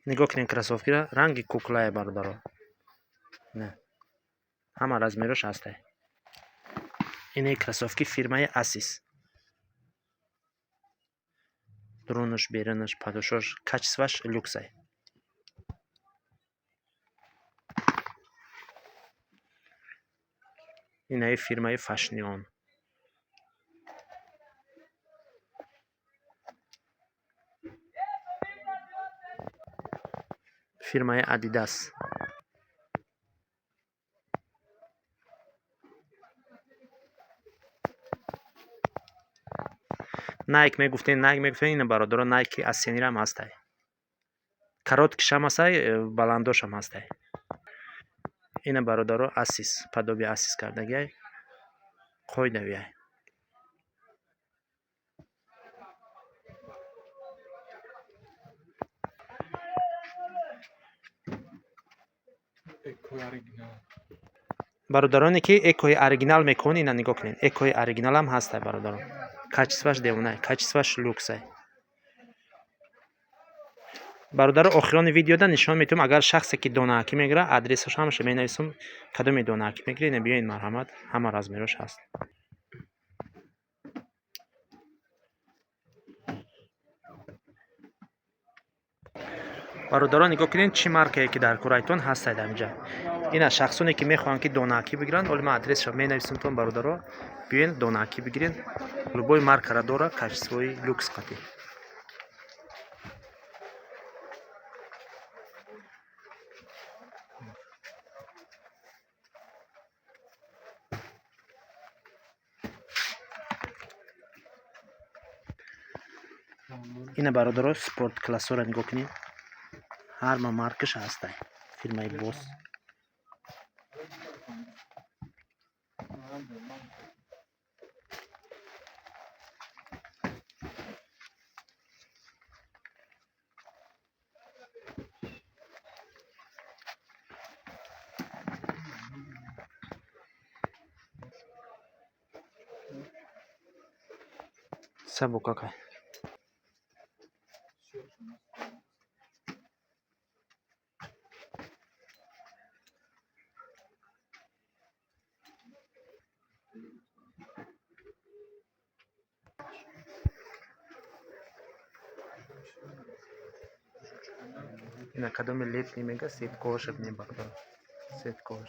Нигоҳ кунед кроссовкира, ранги куклае, бародаро. Не. Ҳама размерош ҳастай. Ине кроссовки фирмаи Асис. Дурунаш, берунаш, подошваш, качествоаш люксай. Инаи фирмаи Фашнион. Фирмаи Адидас. Найк мегуфтен, Найк мегуфтен, ина, бародаро, Найки аз сенирам ҳастай. Короткишам ҳастай, баландошам ҳастай. Ина, бародаро, Асис, подобие Асис кардагиай. Қоидавиай. Экои оригинал. Бародароне ки экои оригинал мекунед, ина нигоҳ кунед. Экои оригиналам ҳастай, бародарон. Качествоаш девонай, качествоаш люксай. Бародаро, охирони видеода нишон метиҳам, агар шахсе ки донаакӣ мегирад, адресаш ҳамаша менависам, кадоме донаакӣ мегирад, ина биёед, марҳамат, ҳама размерош ҳаст. Бародарон, нигоҳ кунед, чӣ маркае ки дар курайтон ҳастад ҳаминҷа. Ина шахсоне ки мехоҳанд ки донаакӣ бигиранд, оли ман адресашро менависамтон, бародаро, биёед, донаакӣ бигиред. Любой маркара дора, качествои люкс қатӣ. Ина, бародаро, спорт классора нигоҳ кунед. Ҳарма маркаш ҳастай. Фирмаи Бос. Сабукакай. Ина кадоми летний мега, сеткоша бинем, бародаро. Сеткош.